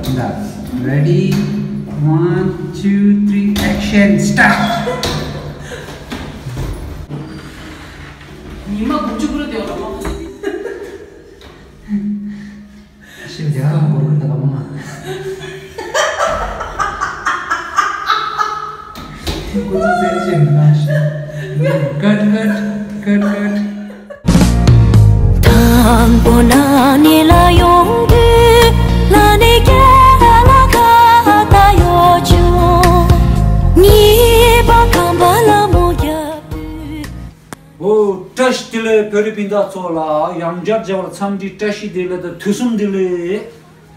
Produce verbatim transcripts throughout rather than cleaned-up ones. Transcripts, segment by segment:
Ready, one, two, three, action, start. ཉི་མ་དགུ་བཅུ་གུ་རུ་དེ་ལ་མ། ཤིན་ཏུ་ཡག་གོ་རུ་ད་ག་མ། ཁོ་ཚོ་ཟེར་ཅེས་མི་ན་ཤི། ཀཊ་ཀཊ་ཀཊ་ཀཊ། དང་པོ་ན་ནི་ལ་ཡོང་དུས་ལ་ནི་རྒྱ་ལ་ཁ་ད་ཡོ་ཆུ། ཉི་པ་ཁམ་པ་ལ་མོ་རྒྱབ་དུས། ཨོ། བཀྲ་ཤིས་བདེ་ལེགས། བོད་རིགས་སྤུན་ཟླ་ཚོ་ལ་ཡང་བསྐྱར་མཇལ་བར་འཚམས་འདྲི་བཀྲ་ཤིས་བདེ་ལེགས་དང་དུས་གསུམ་བདེ་ལེགས།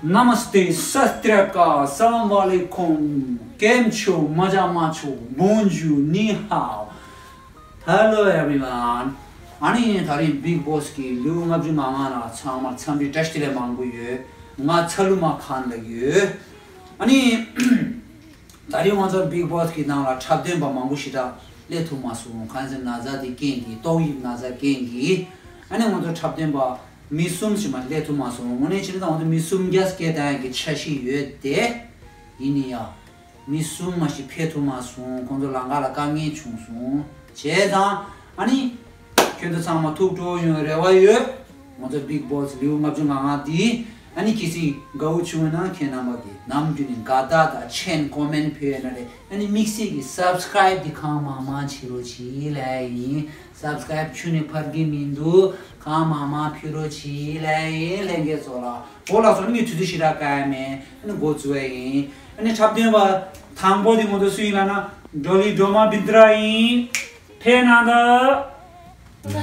Namaste, Sat Sri Akal, Salam Alaikum, Kem Cho, Maja Ma Cho, Bonjour, Ni Hao. Hello everyone. ཨ་ནི་ད་རིང་Bigg Boss གི་ལེའུ་ལྔ་བཅུ་ང་ལྔ་ལ་ཚང་མར་འཚམས་འདྲི་བཀྲ་ཤིས་བདེ་ལེགས་མང་པོ་ཡོད། ང་ཚ་ལུ་མ་ཁན་ལ་ཡོད། ཨ་ནི། ད་རིང་ང་ཚོ་Bigg Boss གི་ནང་ལ་འཁྲབ་སྟོན་པ་མང་པོ་ཞེ་དྲག་སླེབས་ཐུབ་མ་སོང་། གང་ཟེར་ན་ཛ་དེ་རྐྱེན་གྱིས། ཏོག་དབྱིབས་ན་ཚ་རྐྱེན་གྱིས། ཨ་ནི་ང་ཚོ་འཁྲབ་སྟོན་པ་མི་གསུམ་ཞིག་མ་སླེབས་ཐུབ་མ་སོང་། དངོས་གནས་བྱས་ན་ད་ང་ཚོ་མི་གསུམ་རྒྱ་སྐད་བཏང་ཡག་གི་འཆར་གཞི་ཡོད་དེ། ཡིན་ནི་ཡ། མི་གསུམ་མ་ཞིག་ཕེབས་ཐུབ་མ་སོང་། ཁོང་ཚོ་ལམ་ཁ་ལ་དཀའ་ངལ་བྱུང་སོང་། བྱས་ཙང་ཨ་ནི། ཁྱོད་ཚོ་ཚང་མ་ཐུགས་སྤྲོ་ཡོང་རེ་བ་ཡོད། ང་ཚོ་Bigg Boss ལེའུ་ལྔ་བཅུ་ང་ལྔ་འདི་ཨ་ནི་གལ་སྲིད་དགའ་བོ་བྱུང་ན་ཁྱེད་རྣམ་པ་གིས་ནམ་རྒྱུན་ནས་དགའ་རྟགས་དང་མཆན་comment ཕུལ་ཡོད་ན་རེད། ཨ་ནི་དམིགས་བསལ་གྱི་Subscribe འདི་གང་མང་མང་བྱེད་རོགས་བྱེད་ལབ་ཡིན། Subscribe ཁྱོན་ནས་ཕར་གི་མི་འདུག་གང་མང་མང་ཕུལ་རོགས་བྱེད་ལབ་ཡིན། ལྷན་རྒྱས་ཚོ་ལ། འོ་ལགས་སོ། ཨ་ནི་ངས་དུས་ཚོད་ཞེ་དྲག་བཀག་ཡ་མེད། ཨ་ནི་འགོ་བཙུགས་ཡ་ཡིན། ཨ་ནི་འཁྲབ་སྟོན་པ་དང་པོ་འདི་ང་ཚོ་སུ་ཡིན་ལབ་ན་སྒྲོལ་ལི་སྒྲོལ་མ་བིན་དྲ་ཡིན། ཕེབས་གནང་དང་།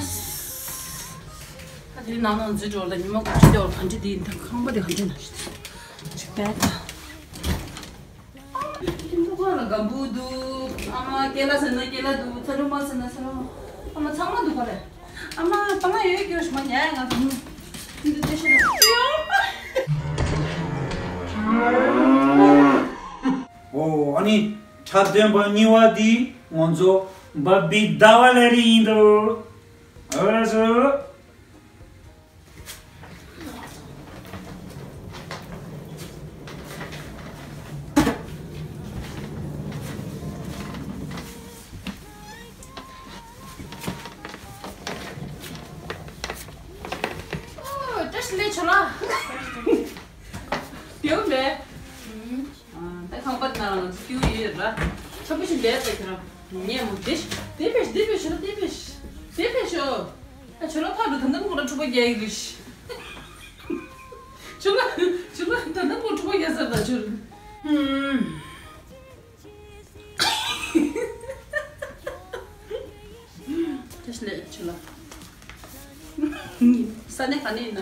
ད་དེ་ནང་ནང་འཛུལ་འགྲོ་ལ་ཉི་མ་དགུ་བཅུ་དེ་བར་ག་འདྲ་དེ་ཡིན་ད། ཁང་པ་དེ་ག་འདྲ་ན་ཞིག་ཅིག་བལྟ་ད། ཨ་མ་ཁྱིམ་ཐོག་ཁང་ལ་སྒམ་བུ་འདུག་ཨ་མ་ཀེ་ལ་ཟེར་ན་ཀེ་ལ་འདུག་ཚ་རུ་མ་ཟེར་ན་ཚ་རུ་མ། ཨ་མ་ཚང་མ་འདུག་ག་རེ། ཨ་མ་པ་ང་ཡོད་སྐྱོ་ཞུ་མ་ཉལ་ང་དུ་མི་འདུག་ཏེ་ཤི་རེད། ཨོ། ཨ་ནི། འཁྲབ་སྟོན་པ་གཉིས་པ་འདི་ང་ཚོ་བ་བི་ཟླ་བ་ལེ་རི་ཡིན་འདུག་ཨོ་ལགས་སོ། ཨོ། བཀྲ་ཤིས་བདེ་ལེགས་ཆོ་ལགས། ཡོང་མེད། ཨ། ད་ཁང་པ་ནང་ལ་ང་ཚོ་སྐྱིད་པོ་ཡོད་ར། འཁྲབ་པོ་ཞིག་འདས་ད་ཁྱེད་རང་། ངས་མོ་བདེ་བདེ་བས་བདེ་བས་ཤོ་ལ་བདེ་བས་བདེ་བས་ཤོ། ཨ། ཁྱོད་ལ་ཕར་འགྲོ། ད་ནམ་གོང་ལ་འཁྲུག་པ་རྒྱག་གི་རེད། ཁྱོད་ལ་ཁྱོད་ལ་ད་ནམ་གོང་འཁྲུག་པ་རྒྱག་ས་རེད་ད་ཁྱོད། ཧུམ། བཀྲ་ཤིས་བདེ་ལེགས་ཆོ་ལགས། ས་གནས་ག་ནས་ཡིན་ན།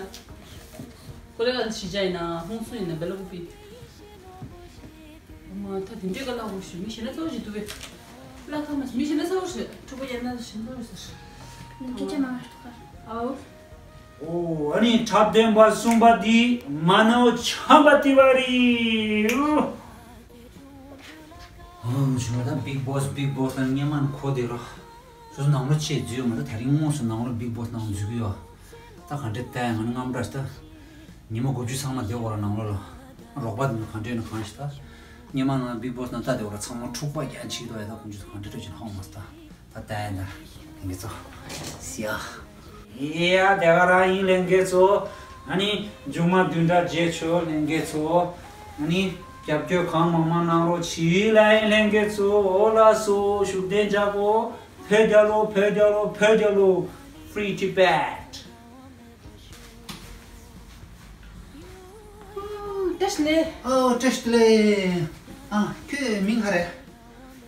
ཀོ་རི་ཡ་གཞིས་ཆགས་ཡིན་ན་ཧོང་སུན་ཡིན་ན་སྦེ་ལ་ཀུ་པི། ཨ་མ་ད་དེ་འདྲའི་ཀ་ལ་འོ་ཞུ་མི་གཞན་ལ་གཙོ་བོ་ཞིག་འདུག་པས། བླ་ཁ་མ་མི་གཞན་ལ་གཙོ་བོ་ཞིག་འཁྲུག་པ་ཡིན་ན་གཞན་གཙོ་བོ་ཞིག་སྐད་ཆ་མ་ཐུག་ག་ཨའོ། ཨོ། ཨ་ནི་འཁྲབ་སྟོན་པ་གསུམ་པ་འདི་མ་ནོ་ཆམ་པ་ཏི་ཝ་རི། ཨོ། ཨོ། ཞུ་བ་ད་Bigg Boss Bigg Boss ལ་སྔན་མ་ནས་གོ་བསྡད་རོགས། སོ་སོ་ནང་ལོགས་ཆེད་འཛུལ་ཡོད་མ་རེད། ད་རིང་དངོས་སུ་ནང་ལོགས་Bigg Boss ནང་འཛུལ་གི་ཡོད། ད་ག་འདྲ་ལྟ་ཡ་ང་ནི་རྔམ་དྲག་ཤི་ད། ཉི་མ་དགུ་བཅུ་ཚང་མ་བསྡད་ཡོད་ར་ནང་ལོགས་ལ། རོགས་པ་དེ་ཚོ་ག་འདྲ་ཡིན་ན་གང་ཤི་ད། སྔན་མ་ང་Bigg Boss ནང་ལྟ་བསྡད་ཡོད་ར་ཚང་མ་འཁྲུག་པ་རྒྱག་འཆི་གི་འདུག་ཡ། ད་ཁོང་ཚོ་ག་འདྲ་འདྲ་བྱེད་ན་ཧ་གོ་མ་སོང་ད། ད་ལྟ་ཡ་ད་ལྷན་རྒྱས་ཚོ། སི་ཡ། ཡ་དེ་ག་རང་ཡིན་ལྷན་རྒྱས་ཚོ། ཨ་ནི་མཇུག་མ་བདུན་ཕྲག་རྗེས་ཆོག་ལྷན་རྒྱས་ཚོ། ཨ་ནི་རྒྱབ་སྐྱོར་གང་མང་མང་གནང་རོགས་གྱིས་ལ་ཡིན་ལྷན་རྒྱས་ཚོ། ཨོ་ལགས་སོ། བཞུགས་གདན་འཇག་གོ། བོད་རྒྱལ་ལོ། བོད་རྒྱལ་ལོ། བོད་རྒྱལ་ལོ། Free Tibet། བཀྲ་ཤིས་བདེ་ལེགས། ཨོ། བཀྲ་ཤིས་བདེ་ལེགས། ཨ། ཁྱོད་མིང་ག་རེ།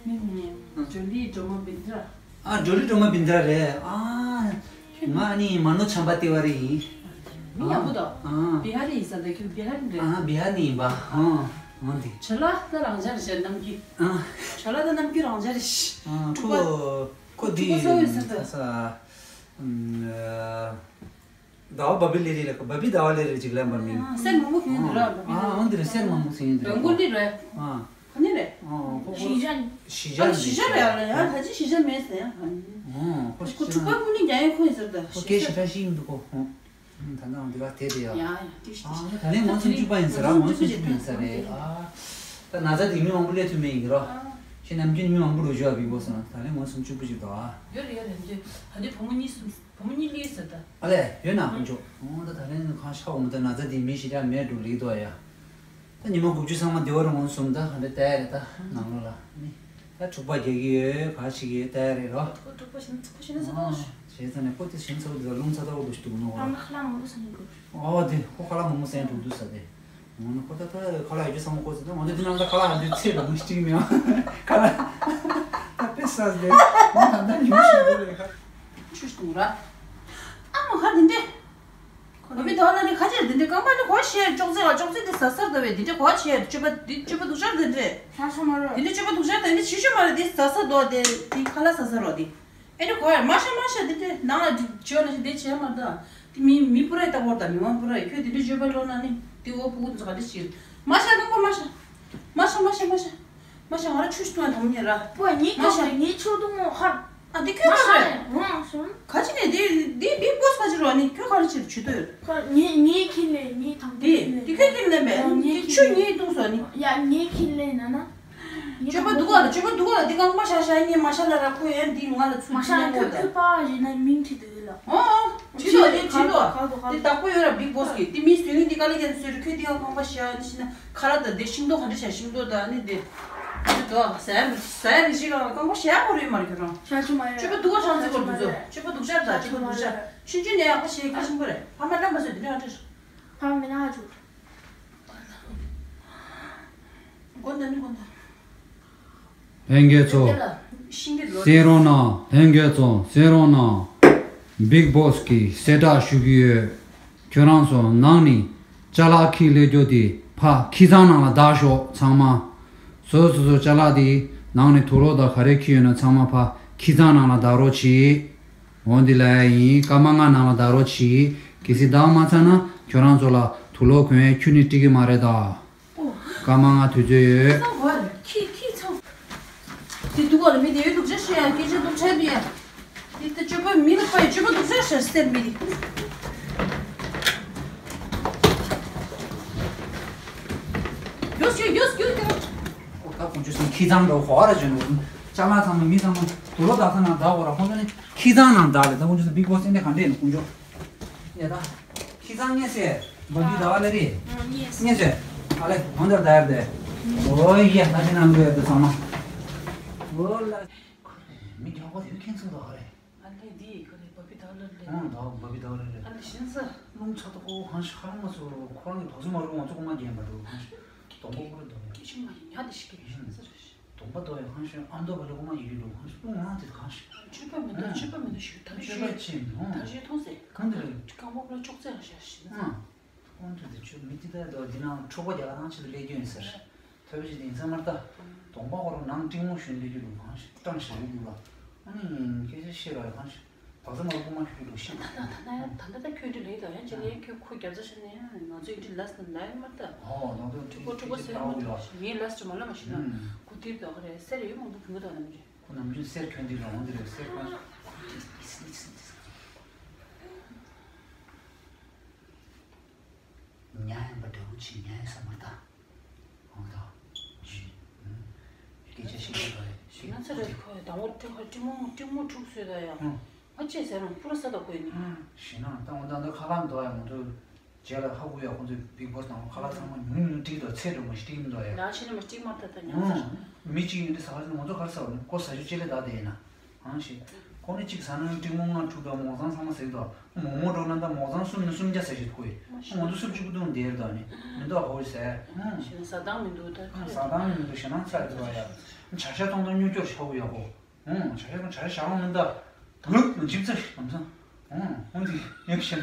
མིང་ནི་སྒྲོལ་ལི་སྒྲོལ་མ་བིན་དྲ། ཨ། སྒྲོལ་ལི་སྒྲོལ་མ་བིན་དྲ་རེད། ཨ། ཁྱོད། ང་ནི་མ་ནོ་ཆམ་པ་ཏི་ཝ་རི་ཡིན། མིང་ཡག་པོ་འདུག་ཨ། བི་ཧ་རི་ཡིན་ས་འདུག་ཁྱོད་བི་ཧ་རི་རེད། ཨ། བི་ཧ་རི་ནས་ཡིན་པ། ཨ། འོ་འདི། ཇོ་ལགས་ད་རང་འཇགས་རེད་ཤག་ནམ་རྒྱུན། ཨ། ཇོ་ལགས་ད་ནམ་རྒྱུན་རང་འཇགས་རེད་ཤག་ཨ། ཁོ་ཁོ་འདི་ཁོ་ཚོ་ཡོད་ས་འདུག་ས། ཨ། ཟླ་བ་བ་བི་ལེ་རི་ལ་བ་བི་ཟླ་བ་ལེ་རི་ཅིག་ལབ་པ་མིན། ཨ། སེར་མང་པོ་གྱོན་འདུག་ར་བ་བི། ཨ། འོ་འདི་རེད། སེར་མང་པོ་གྱོན་འདུག་རང་གོ་ལི་རེད། ཨ། ག་ནས་རེད། ཨ། ཁོ་ཁོ་ཞི་ཅན། ཞི་ཅན། ཨ། ཞི་ཅན་རེད། ཡ་ལ་ཡ་ད་ཅི་ཞི་ཅན་མེད་ཟེར་ཡ། ཨ། ཁོ་ཁོ་ཞི་ཅན། ཁོ་ཕྲུ་གུ་ཀུན་ནས་རྒྱ་ཡན་ཁོ་ཡིན་ཟེར་ད། ཁོ་སྐད་ཞི་ཅན་ཞིག་ཡིན་འདུག་གོ་ཧོ། ད་ནང་འདི་ག་དེ་དེ་ཡ། ཡ་ཡ་དེ་ཨ་ད་ལན་ངོ་སུམ་ཅུ་པ་ཡིན་ཟེར་ར། ངོ་སུམ་ཅུ་པ་ཡིན་ཟེར་རེད། ཨ་ད་ན་ཚ་དེ་མི་མང་པོ་སླེབས་ཐུབ་མེད་ཡིན་གི་རོ། ཁྱེད་ནམ་རྒྱུན་མི་མང་པོ་རུ་བཞུགས་པ་བིག་བོ་སོང་། ད་ལན་ངོ་སུམ་ཅུ་པ་ཞིག་འདུག་ཨ། ཡོད་རེད་ཡོད་རེད། འདི་ད་འདི་བུ་མོ་གཉིས་སུ་བུ་མོ་གཉིས་སླེབས་ཟེར་ད། ཨ་ལས་ཡོད་ན་དཀོན་མཆོག་ཨོ་ད་ད་ལན་གང་ཤ་འོང་ད་ན་ཚ་དེ་མི་ཞིག་ཀྱང་མེད་འགྲོ་ལིག་དོ་ཡ། ད་ཉི་མ་དགུ་བཅུ་ཚང་མ་བདེ་བ་རུ་མངོན་སུམ་ད་ག་འདྲ་ལྟ་ཡ་རེད། ད་ནང་ལོགས་ལ་ནི་ད་འཁྲུག་པ་རྒྱག་གི་ཡོད་ག་ཞིག་ཡོད་ལྟ་ཡ་རེད་རོ། ཁོ་འཁྲུག་པ་ཞིག་ཁོ་ཞིག་ན་ཚ་ཨོ་ཐོག་བྱས་ཙང་ནས་ཁོ་དེ་ཞིམ་ཚ་བོ་དེ་ལ་རླུང་ཚ་ཐག་པོ་འདུག་ཞིག་འདུག་ནོ་བ། ཨ་ཁ་ལག་མང་པོ་ཟ་ནི་འགྲོ། ཨོ་དེ་ཁོ་ཁ་ལག་མང་པོ་ཟ་ནི་འགྲོ་འདུག་ས་དེ། ཨོ་ན་ཁོ་ད་ད་ཁ་ལག་ཡོད་རྒྱུ་ཚང་མ་ཁོ་ཟ་ད་ང་ཚོ་དེ་ནང་ད་ཁ་ལག་ཡོད་རྒྱུ་ཚད་ལ་མི་སྤྲིག་མེད་ཨ། ཁ་ལག་ད་དཔེ་ཟ་ཟ་དེ་ང་ད་ད་ཉུང་ཞིག་འདུག་ལས་ཁ། ཆུ་ཞིག་འདུག་ར། ཨ་མ་ཁ་དེ་འདྲས། བ་བི་དོ་ན་རི་ཁ་ཆེར་དེ་འདྲའི་རྐང་པ་ནི་གོ་ཤེས་ཅོག་ཙེ་བ་ཅོག་ཙེ་དེ་ཟ་སར་དོ་བས་དེ་འདྲའི་གོ་ཤེས་སྤྱོད་པ་དེ་སྤྱོད་པ་སྡུག་ཤར་དེ་འདྲས། ཧ་ཤ་མ་རོ། དེ་འདྲའི་སྤྱོད་པ་སྡུག་ཤར་དེ་འདྲའི་ཕྱི་ཤོད་མ་རེད། དེ་ཟ་ས་དོ་དེ་དེ་ཁ་ལག་ཟ་ས་རོ་དེ། ཨེ་འདྲ་གོ་ཡ་མ་ཤ་མ་ཤ་དེ་འདྲའི་ནང་ལ་བྱོས་ན་ཤི་དེ་བྱས་མ་ད། དེ་མི་མི་པུ་ར་ཡི་ལྟ་བོར་དང་མི་མང་པུ་ར་ཡི་ཁྱོད་དེ་འདྲའི་སྤྱོད་པ་ལོ་ན་ནི་དེ་འོ་ཕུ་གུ་དེ་ཚོ་ག་འདྲ་ཕྱིར། མ་ཤ་རྐང་པ་མ་ཤ། མ་ཤ་མ་ཤ་མ་ཤ། མ་ཤ་ང་ར་ཆུ་ཤི་ཐུང་ཡ་དམ་ཉེ་ར། པོ་ཉིད་མ་ཤ། ཀྱང་ངའི་ཆོ་དུང་མོ་ཧར། ཨ་འདི་ཁྱོད་མ་ག་རེད། ཤ་ཡང་ཧོང་སོང་། ག་ཅི་ནས་འདི་འདི་བིག་བོས་ག་ཅི་རོ་ནི་ཁྱོད་ག་རེ་ཕྱིར་ཇུས་གཏོགས་ཡོད། ཁོ་ངའི་ངའི་ཁྱི་ལས་ངའི་དམ་པའི་འདི་ཁྱི་ལས། འདི་ཁྱོད་ཁྱི་ལས་མེད། ཨ་ངའི་འདི་ཁྱི་ཆུ་ལས། ངའི་བཏུང་སོང་ནི། ཡ་ངའི་ཁྱི་ལས་ན་ན། སྤྱོད་པ་སྡུག་ག་ལ་སྤྱོད་པ་སྡུག་ག་ལ་འདི་གང་མ་ཤ་ཤ་ངའི་མ་ཤ་ལ་ར་ཁོ་ཡན་འདི་ང་ལ་ཚུར་མ་ཤ་ཁྱི་ལས་ཁོ་མོ་ད། ཁོས་པ་ཡིན་ན་མིང་ཁྲི་འདུག་ལ། ཨོ་ཨོ། ཁྲི་དོ་ཁྲི་དོ། འདི་བདག་པོ་ཡོད་ར་བིག་བོས་གི་འདི་མི་སུ་ཡིན་འདི་ག་ལ་ཡན་སུ་རི་ཁྱོད་འདི་གང་མ་ཤ་ནི་ཤི་ན། ཁ་ལག་དང་དེ་ཤིང་ཏོག་ག་འདྲ་བྱ་ཤིང་ཏོག་དང་ནི་དེ། དེ་དོ་ཟ་ཡ་ཟ་ཡ་རིགས་ཤིག་ལ་རྐང་པ་ཞེ་པོ་རེད་མ་རེད་ཁྱོད་རང་། ཤ་ཆུ་མ་རེད། སྤྱོད་པ་སྡུག་པ་ཆང་རྩི་གོ་འདུག་ཚོ་སྤྱོད་པ་སྡུག་ཅག་དང་སྤྱོད་པ་སྡུག་ཅག་ཆུང་ཆུང་ནས་ཡག་པོ་བྱེད་ཀྱི་ཤིང་པོ་རེད། ཕ་མ་ལ་མ་བཟོད་དེ་འདྲ་འདྲ། ཕ་མ་མི་ན་ཧ་ཆུ། དགོན་དང་ནི་དགོན་དང་། ལྷན་རྒྱས་ཚོ། ཤིང་གི་ལོ། གསན་རོགས་གནང་། ལྷན་རྒྱས་ཚོ་གསན་རོགས་གནང་། བིག་བོས་ཀྱིས་གསལ་བསྒྲགས་ཞུ་གི་ཡོད། ཁྱོད་རང་ཚོ་ནང་ནས་ཅ་ལག་འཁྱེར་སླེབས་རྒྱུ་དེ་ཕ་ཁྱི་ཚང་ནང་ལ་བདག་ཤོག་ཚང་མ། སོ་སོ་སོ་ཅ་ལག་དེ་ནང་ནས་དུག་ལོག་དང་ག་རེ་འཁྱེར་ཡོད་ན་ཚང་མ་ཕ་ཁྱི་ཚང་ནང་ལ་བདག་རོགས་བྱེད། འོ་འདི་ལ་ཡིན་སྐར་མ་ལྔ་ནང་ལ་བདག་རོགས་བྱེད། གལ་སྲིད་བདག་མ་ཚར་ན་ཁྱོད་རང་ཚོ་ལ་དུག་ལོག་གོན་ཡས་ཁྱུ་ནི་སྤྲད་གི་མ་རེད་ད། སྐར་མ་ལྔ་དུས་ཚོད་ཡོད། ཁྱི་ཁྱི་ཚང་། དེ་སྡུག་ག་ལ་མི་དེ་ཡོད་སྡུག་ཅག་ཤི་ཡ་སྐད་ཆ་སྡུག་ཅག་དེ་ཡ། དེ་ལྟ་སྤྱོད་པ་མི་ལ་ཕ་ཡི་སྤྱོད་པ་སྡུག་ཅག་ཤར་སེམས་མི་དེ། ཡོས་ཡོས་ཡོས་ཡོས་ཡོས། ཨོ་ད་ཁོང་ཚོ་སེམས་ཁྱི་ཚང་འགྲོ་ཧོ་ར་བྱོན་ནོ། ཅ་ལག་ཚང་མ་མི་ཚང་མ་དུག་ལོག་དག་ས་ནང་བདག་གོ་ར་ཁོང་ཚོ་ནི་ཁྱི་ཚང་ནང་བདག་ལས་ད་ཁོང་ཚོ་སེམས་བིག་བོས་སེམས་དེ་ག་འདྲས་ནོ་ཁོང་ཚོ། ཡ་ད། ཁྱི་ཚང་ངེས་སེ། འབབ་རྒྱུ་ཟླ་བ་ལ་རེད། ངེས་སེ། ཨ་ལེ་ང་འདིར་ད་ཡར་དེ། ཨོ་ཡ་ད་ཅི་ནང་འགྲོ་ཡ་དེ་ཚང་མ། ཨོ་ལ། ཁོ་རེ་མི་རྒྱག་པ་དེ་ཁྱེད་ཚོ་ད་རེད། ཨ་ལེ་འདི་ཁོ་རེ་བབ་པི་ད་ལ་རེད། ཨང་ད་བབ་པི་ད་ལ་རེད། ཨ་ལེ་ཤིན་ས། རླུང་ཚ་ཏོག་ཁོ་གང་ཤི་ཁ་རང་མ་ཚོ་ཁོ་རང་གི་དོགས་སེ་མ་རུང་ང་ཚོ་གོ་མ་རྒྱན་པ་འགྲོ་གང་ཤི། སྡོང་པོ་ཁོ་རེ་འདོགས་ཡ། ཁྱི་ཤི་མ་ཡིན་ཉག་དེ་ཤི་གི་ཤིན་ས་རེད། གདོང་པ་དོ་ཡང་ཧང་ཤོད་ཨ་མདོ་བ་ལ་གོ་མ་ཡི་གེ་ལུག་ཧང་ཤོད་ལུག་ང་དེ་གང་ཤོད། ཆོས་པ་མི་འདུག་ཨང་། ཆོས་པ་མི་འདུག་ཞུ་ད་ཆོས་ཤོད་པ་ཅི་མི་འདུག་ད་ཤོད་མཐོང་ཟེར། གང་དེ་རེད། རྐང་པ་ལ་ཅོག་ཙེ་ཡང་ཤར་ཤི་ན། ཨང་། ཁོང་ཚོ་དེ་ཆོས་མི་དེ་ལྟར་དོ་འདི་ནང་འཁྲུག་པ་རྒྱག་ནང་ཆེད་དུ་སླེབས་རྒྱུ་ཡིན་ཟེར། ཐོས་པ་ཅི་དེ་ཡིན་ས་མ་རེད་ད། གདོང་པ་ཁོ་རང་ནང་སྤྲིན་མོ་ཞོན་སླེབས་རྒྱུ་ལུག་ཧང་ཤོད་སྤྲང་ཞེ་རེད་འདུག་ལ། ཨ་ནི་སྐད་ཆ་བཤད་ར་ཧང་ཤོད། བག་ཚ་མ་རུ་མ་ཞུ་འདུག་ཤི། ད་ད་ད་ད་ད་ད་ཁྱོད་འདི་ལས་དང་ཡང་ཅི་ལས་ཁྱོད་ཁོ་རྒྱབ་རྩ་ཤར་ནས་ཡང་ང་ཚོ་ཡིན་གྱི་ལས་ན་ལས་མ་ལྟ། ཨོ་ནང་དུ་ཁྲིག་ཁོ་ཁྲིག་པ་ཟེར་མ་ལྟ་ངའི་ལས་ཅི་མ་ལ་མ་ཤི་ན། ཁོ་དེབ་དོ་ཁ་རེ་སེར་ཡོད་མང་པོ་བུད་དོ་ནམ་རྒྱུན། ཁོ་ནམ་རྒྱུན་སེར་གྱོན་འདི་ལ་འོང་འདི་རེད་སེར་ཁོ། ཉ་ཡང་པ་འདྲ་བོ་ཆེ་ཉ་ཡང་ས་མ་ལྟ། ཨང་ད། ཞི། སྐད་ཆ་ཤེས་ཀྱི་རེད། ཞི་ན་ཚ་རེད་ཁོ་ཡ་དང་པོ་ཏྲི་ཁ་ཏྲི་མོ་ཏྲི་མོ་འཁྲུག་སོས་ད་ཡ། ཨང་། ང་ཅེས་ཟེར་རང་ཕུ་ར་ས་ད་ཁོ་ཡིན། ཞི་ན་ད་འོ་ད་ད་ཁ་ལག་འདོག་ཡ་ང་ཚོ་རྗེས་ལ་ཧ་གོ་ཡ་ཁོ་ཚོ་བིག་བོས་དང་ཁ་ལག་ཚང་མ་ཉུང་ཉུང་ཏྲིག་དང་ཚེ་འགྲོ་མ་ཞིག་ཏྲིག་མི་འདོག་ཡ། ཡ་ཕྱི་ནས་མ་ཏྲིག་མ་ད་ད་ཉང་ཚ། མི་གཅིག་ཡིན་དུས་ཟ་ཁ་ང་ཚོ་ག་རེ་ཟ་བ་ནི་ཁོ་ཟ་རྒྱུ་ཅི་ལས་ད་དེ་ཡིན་ན། ཨང་ཞེས། ཁོ་ནི་གཅིག་ཟ་ན་ཡང་ཏྲིག་མོ་ལྔ་དྲུག་དང་མོ་རྩང་ཚང་མ་ཟེར་གི་འདུག་མོག་མོག་འགྲོ་ན་ད་མོ་རྩང་གསུམ་ནས་སུམ་བརྒྱ་ཟེར་ཞིག་ཁོ་ཡིས། ང་ཚོ་སུམ་ཅུ་པོ་བཏུང་བསྡད་རེད་ད་ནི་མི་འདུག་ཧོ་ཟེར། ཨང་། ཞེས་ཟ་སྟངས་མི་འདུག་ད་ཁ་ཟ་སྟངས་མི་འདུག་ཞེ་ན་ཚ་གི་འདུག་ཡ། བྱ་ཤ་གཏོང་སྟངས་མྱུར་སྐྱོར་ཤ་བོ་ཡག་པོ། ཨང་། བྱ་ཤ་གཏོང་བྱ་ཤ་ཞག་ལོང་མི་འདུག་འུག་འཇིབ་ཚ་ཞིག་ལམ་སང་། ཨང་། ཧོན་དི་ཡག་ཞེ་ན་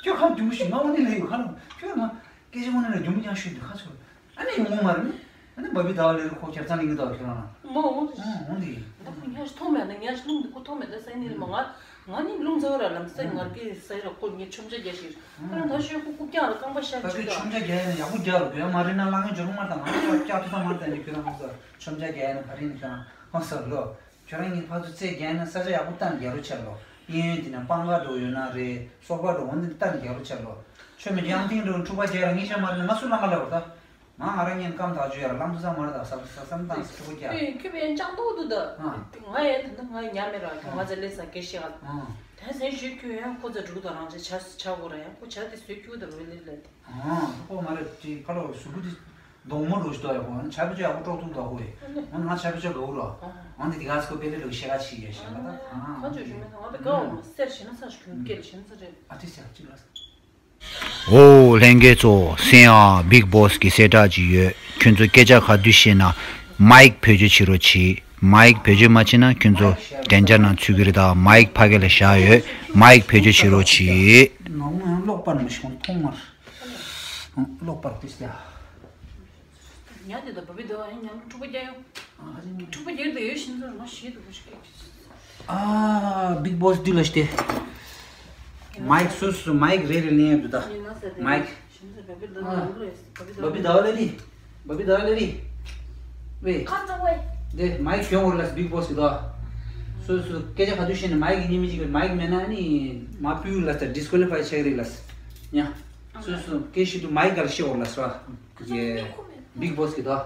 ཁྱོད་ཁ་རྒྱུ་མོ་ཞིག་ང་འོ་ནི་ལས་ཡོད་ཁ་ལ་ཁྱོད་ང་སྐད་ཆ་འོ་ནི་ལ་རྒྱུ་མོ་ཀྱང་ཤོད་འདུག་ཁ་ཚོར། ཨ་ནི་ཡོང་ངོ་མ་རེད། ཨ་ནི་བ་བི་ཟླ་བ་ལས་རུ་ཁོ་ཁྱབ་ཚང་ལིང་གི་ཟླ་བ་ཁྱོད་རང་ལ། མོ་འོང་དེ། ཨང་འོང་དེ། ད་ཁོ་ཉ་ཞིག་མཐོང་མེད་ན་ཉ་ཞིག་རླུང་འདི་ཁོ་མཐོང་མེད་ད་ས་ཡིན་ནི་མ་ང་ང་ནི་རླུང་ཚ་བ་ར་ལམ་སེང་ངར་གི་ས་ཡི་ར་ཁོ་ངའི་ཆོམ་ཆ་རྒྱ་ཞིག་ཁོ་རང་ད་ཤོད་ཁོ་རྐུབ་ཀྱང་ར་རྐང་པ་ཤ་ད་ཅིག་ཁོས་ད། ཆོམ་ཆ་རྒྱ་ཡིན་ན་ཡག་པོ་རྒྱག་རོགས་གྱོན་མ་རེད་ན་ལང་ངེ་འཇོར་མ་དང་ང་ཚོ་ཀྱག་ཐུ་ས་མ་དང་ནི་ཁྱོད་རང་ཧང་ས་ཆོམ་ཆ་རྒྱ་ཡིན་ན་ག་རེ་ཡིན་ཁྱོད་རང་ཧང་ས་ལོ་ཁྱོད་རང་ངའི་ཕ་ཚོ་རྩེ་རྒྱ་ཡིན་ན་ས་ཆ་ཡག་པོ་བཏང་རྒྱ་རོ་ཆེར་ལོ། གཡས་གཡོན་དེ་ན་སྤང་ཁ་འགྲོ་ཡོད་ན་རེད། སོག་པ་འགྲོ་འོན་ཏེ་ལྟ་ནས་རྒྱག་རོགས་བྱ་ལོ། ཆོས་མེད་རྒྱང་ཐིང་འགྲོ་འཁྲུག་པ་རྒྱག་ར་ངས་ཤ་མ་རེད་ན་ང་སུ་ལ་ང་ལ་བར་ད། ང་ང་རང་ངས་བཀའ་ཐག་ཆོད་ཡ་ར་བླང་དུ་ས་མ་རེད་ད་བསམ་བསམ་བསམ་བཏང་སི་ཁྲུག་པ་རྒྱག་ཨེ་ཁྱོད་པའི་ཡང་ལྕགས་མདོག་ཏུ་ད། ཨ། ང་ཡང་ད་ནི་ང་ཉམས་མེད་ར་ཁྱོད་ང་ཚ་ལས་ས་སྐད་བཤད་ག་ཨ། ད་སེམས་ཞུས་ཁྱོད་ཡང་ཁོ་ཚ་འགྲུག་དང་རང་ཅེ་ཆ་ཆ་གོ་ར་ཡང་ཁོ་ཆ་དེ་སུས་ཁྱོད་ད་རོལ་ལེ་ལེ་ད། ཨ། ཁོ་མ་རེད་ཅི་ཁ་ལོ་གཟུགས་པོ་དེ། གདོང་མོ་རུ་ཞིག་ཏོ་ཡ་གོ་ཆ་བི་ཅོ་ཡ་གོ་ཀྲོག་ཐུག་ཏོ་གོ་ཡེ། ཨ་ནི། ང་ཆ་བི་ཅོ་ག་འུ་རོ། ཨ། ང་འདི་དེ་ག་སི་ཀོ་པེ་ལེ་ལུག་ཤེ་ག་ཆི་ཡེ་ཤེ་ང་ད། ཨ། ཁ་ཅོ་ཞུ་མེ་ང་ད་ག་འོ་སེར་ཤེ་ན་ས་ཞིག་གོ་སྐད་ལ་ཤེ་ན་ས་རེད། ཨ་ཏི་སེ་ཅི་ལ། ཨོ་ལྷན་རྒྱས་ཚོ་སེང་ཨ་བིག་བོས་ཀྱི་གསལ་བསྒྲགས་ཅིག་ཡོད། ཁྱོད་ཚོ་སྐད་ཆ་ག་དུས་བཤད་ན་མའིག་བེད་སྤྱོད་བྱེད་རོགས་གྱིས། མའིག་བེད་སྤྱོད་མ་བྱེད་ན་ཁྱོད་ཚོ་དན་ཅ་ནང་ཚུད་ཀྱི་རེད་ད། མའིག་ཕ་གི་ལ་བཞག་ཡོད། མའིག་བེད་སྤྱོད་བྱེད་རོགས་གྱིས། ནང་མོ་ཡང་ཀློག་པར་མི་ཤོང་མཐོང་མར། ཀློག་པར་ཏིས་ཏེ། ཉ་དེ་དང་བ་བི་དོ་ཨ་ཉ་འཁྲུག་པ་རྒྱག་ཡོང་། འཁྲུག་པ་རྒྱག་དེ་ཡོད་ཤིན་ཙང་ང་ཤེས་འདུག་གོ་ཤིག་ཨ་བིག་བོས་འདི་ལ་སྟེ། མའིག་སུ་སུ་མའིག་རེ་རེ་ལེན་ཡོད་འདུག་ད། མའིག་བ་བི་དོ་ལ་རི། བ་བི་དོ་ལ་རི། བ་བི་དོ་ལ་རི། ཝེ། ཁ་ཚ་ཝེ། དེ་མའིག་གྱོང་བོར་ལ་བིག་བོས་གི་དོ། སོ་སོ་སྐད་ཆ་ག་དུས་བཤད་ནས་མའིག་གི་ཉི་མི་ཅིག་མའིག་མེད་ན་ནི་མ་པིའུ་ལ་ད་ཌིས་ཀོ་ལི་ཕའི་ཆགས་རེད་ལ། ཉ། སོ་སོ་སྐད་བཤད་དུས་མའིག་ག་ལ་བཤད་འོར་ལ་སོ། ཡེ། བིག་བོས་གི་དོ།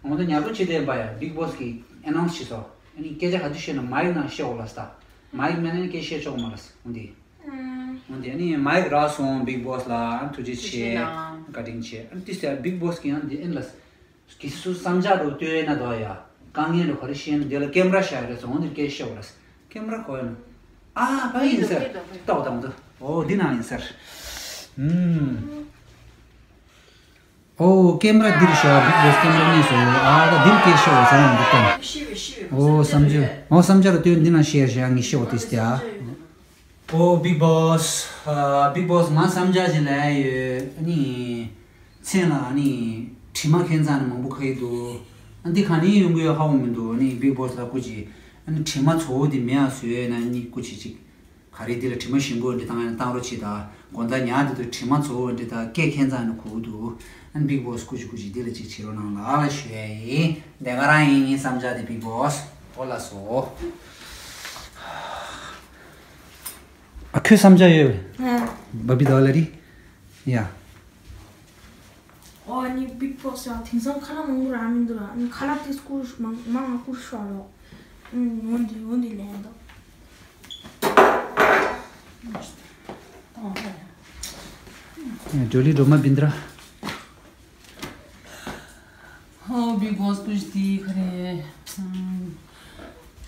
ང་ཚོ་ཉ་རོ་ཆེ་དེ་འབའ་ཡ་བིག་བོས་གི་ཨེ་ནའུན་སི་བྱས་སོ། ཨ་ནི་སྐད་ཆ་ག་དུས་བཤད་ན་མའིག་ནང་བཤད་འོར་ལ་སོ། མའིག་མེད་ན་ནི་སྐད་བཤད་ཆོག་མ་ལ་སོ། འོ་འདི། འོན་ཏེ་ཨ་ནི་མའིག་རག་སོང་བིག་བོས་ལ་ཨ་ཐུགས་རྗེ་ཆེ། བཀའ་དྲིན་ཆེ། ཨ་ནི་ཏིས་ཡ་བིག་བོས་ཀྱི་ཡང་འདི་ཨིན་ལ། གི་སུ་བསམ་འཆར་རུ་ལྟོས་ན་དོ་ཡ། དཀའ་ངལ་རུ་ག་རེ་ཤེས་ན་འདི་ལ་ཀེམ་ར་ཤ་རེ་ཚོ་འོན་ཏེ་སྐད་ཤེས་བ་ལ། ཀེམ་ར་གོ་ཡ་ན། ཨ་ཕ་ཡིན་ཟེར། ཏོག་དང་དུ། ཨོ་འདི་ན་ཡིན་ཟེར། ཨུམ། ཨོ་ཀེམ་ར་འདིར་ཤ་བིག་བོས་ཀེམ་ར་ནས་སོ། ཨ་ད་འདིར་སྐད་ཤེས་བ་ཟེར་ཡང་འདི་ལྟ། ཨོ་བསམ་འཆར། ཨོ་བསམ་འཆར་རུ་ལྟོས་འདི་ན་ཤེས་ཤ་ངི་ཤེས་བ་ཏིས་ཏེ་ཨ། ཨོ་བིག་བོས། ཨ་བིག་བོས་ང་བསམ་འཆར་ཅིག་ལབ་ཡོད། ཨ་ནི་མཚན་ལ་ཨ་ནི་དྲི་མ་ཁྱད་མཚར་ནི་མང་པོ་ཁ་ཡི་འདུག་ཨ་འདི་ག་ནས་ཡོང་གི་ཡོད་ཧ་གོ་མི་འདུག་ཨ་ནི་བིག་བོས་ལ་སྐུ་མཁྱེན། ཨ་ནི་དྲི་མ་ཚོ་བོ་འདི་མེད་ཨ་བཟོས་ཡོད་ན་ཨ་ནི་སྐུ་མཁྱེན་ཅིག་ག་རེ་འདི་ལ་དྲི་མ་ཞིམ་པོ་འདི་བཏང་ཡང་བཏང་རོགས་བྱེད་ད། དགོང་དག་ཉལ་དེ་དུས་དྲི་མ་ཚོ་བོ་འདི་ད་སྐད་ཁྱད་མཚར་ནི་གོ་འདུག་ཨ་ནི་བིག་བོས་སྐུ་མཁྱེན་སྐུ་མཁྱེན་འདི་ལ་ཅིག་བྱེད་རོགས་གནང་ལ་ལ་ཞུ་ཡ་ཡིན། དེ་ག་རང་ཡིན་ངའི་བསམ་འཆར་དེ་བིག་བོས། ཨོ་ལགས་སོ། ཨ་ཁོའི་བསམ་འཆར་ཡོད། ཨ། བ་བི་དོ་ལ་རི། ཡ། ཨོ་ཨ་ནི་བིག་བོས་ཡང་དེང་སང་ཁ་ལག་མང་པོ་རག་མི་འདུག་ཨ་ནི་ཁ་ལག་དེ་སྐུར་མང་མང་ང་སྐུར་ཤོག་ལོ། ཨུམ་འོན་ཏེ་འོན་ཏེ་ལན་འདུག་ཇོ་ལི་སྒྲོལ་མ་བིན་དྲ། ཧོ་བིག་བོས་སྐུ་མཁྱེན་དེ་ག་རེ། ཨུམ།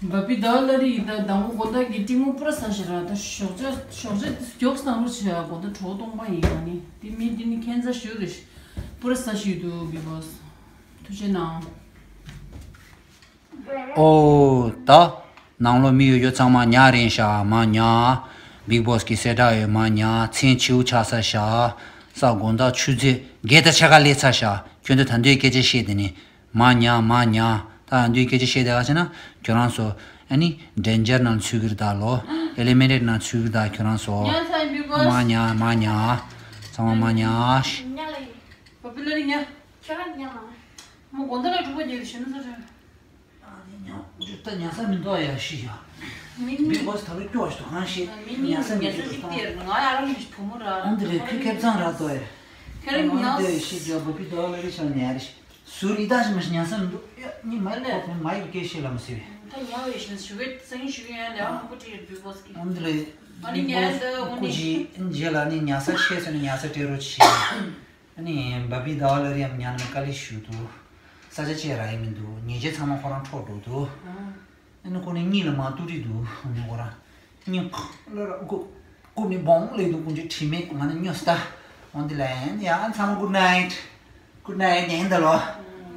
བ་བི་དོ་ལ་རི་ཡི་ད་དང་པོ་དགོང་དག་གི་ཏྲིང་མོ་པུ་ར་ས་ཞིག་ར་ད་ཞོགས་ཇ་ཞོགས་ཇ་མགྱོགས་སང་རུ་ཆེ་བ་དགོང་དག་གྲོགས་སྟོང་པ་ཡིན་ཡང་ནི་དེ་མི་དེ་ནི་ཁྱད་མཚར་ཞུ་རེ་པུ་ར་ས་ཞིག་འདུག་བིག་བོས། ཐུགས་རྗེ་གནང་། ཨོ་ད། ནང་ལོ་མི་ཡོད་ཡོད་ཚང་མ་ཉ་རེད་ཤག་མ་ཉ། བིག་བོས་ཀྱི་གསལ་བསྒྲགས་ཡོད་མ་ཉ། མཚན་ཆེའུ་ཆགས་ས་ཤག་ས་དགོང་དག་ཆུ་ཚོད་བརྒྱད་དང་ཕྱེད་ཀ་སླེབས་ཚར་ཤག་ཁྱོད་ཚོ་ད་དུང་སྐད་ཆ་བཤད་དེ་ནི། མ་ཉ་མ་ཉ། ད་ཡང་དུས་སྐད་ཆ་བཤད་བསྡད་ག་ཕྱིན་ན་ཁྱོད་རང་ཚོ་ཨ་ནི་ཌེན་ཇར་ནང་ཚུད་ཀྱི་རེད་ད་ལོ། ཨེ་ལི་མི་ནེཊ་ནང་ཚུད་ཀྱི་རེད་ད་ཁྱོད་རང་ཚོ། ཉ་ཚ་ཡིན་བིག་བོས། མ་ཉ་མ་ཉ། ཚང་མ་མ་ཉ། ཉ་ལ་ཡིན། བ་བི་ལ་རི་ཉ། ཁྱོད་རང་ཉ་མ། མོ་དགོང་དག་ལ་གྲུ་པ་རྒྱག་གི་ཞུ་ན་ཚོ་རེད། ཨ་ནི་ཉ་འདི་ལྟ་ཉ་ས་མི་འདུག་ཡ་ཤི་ཡ། མི་མི་བིག་བོས་ད་རུ་སྐྱོ་བ་ཞིག་ཏུ་གང་ཤེས། མི་མི་ཉ་ས་མི་ཉ་ས་འདུག་ཅིག་སྟེར་ང་ཡ་རང་གི་བུ་མོ་ར། ཨ་འདི་ལས་ཁོས་ཁེབས་ཚང་ར་ཏོ་ཡ། ཁྱེད་རང་ཉ་ཨ་འདི་ཤི་རྒྱ་བུ་བི་དོ་ལ་རི་ཤ་ཉ་རི་ཤི་སུ་རི་ད་ཤི་མ་ཤི་ཉ་ས་མི་འདུག་ཡ་ནི་མ་ལས་ཁོ་མ་ཡི་སྐད་ཤེས་ལ་མ་སི་བས། ད་ཉ་བའི་ཤི་ན་ཞུ་གི་སང་ཞུ་གི་ཡ་ལས་ཨ་མ་ཀུ་ཏི་རི་བིག་བོས་ཀི། ཨ་འདི་ལས་ཨ་ནི་ཉ་ཡ་ད་ཨ་ཀུ་ནི་ཅི་རྗེས་ལ་ནི་ཉ་ས་ཤེས་སོ་ནི་ཉ་ས་སྤྲད་རོགས་ཆི། ཨ་ནི་བ་བི་དོ་ལ་རི་ཡ་ཉ་ནི་དཀའ་ལས་ཞུ་འདུག་ས་ཆ་བཅས་ར་ཡི་མི་འདུག་ཉེས་ཆད་ཚང་མ་ཁོ་རང་འཕྲོག་འགྲོ་འདུག་ཨ་ནི་ཁོ་ནི་གཉིད་ལ་མ་བཏུབ་རི་འདུག་ཨ་ནི་ཁོ་རང་གཉིད་ཁ་ལ་ར་རྐུབ་རྐུབ་ནི་སྦོང་ལེ་འདུག་ཀུན་གྱི་དྲི་མེད་ང་ནི་སྨྱོ་སྟ། འོན་ཏེ་ལན་ཡ་ཚང་མ་good night། Good night ཉན་ད་ལོ།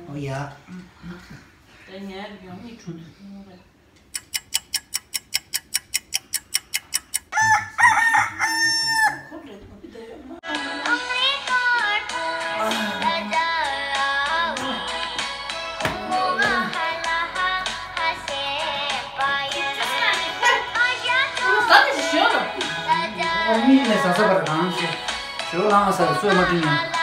ཨོ་ཡ། ད་ཉལ་ཡོང་ནི་འགྲོ་འདུག་ཨ་མི་ལས་ས་ས་བར་གང་ཞེས་ཞོ་ལངས་ས་སོས་མ་དྲིན་ཡིན།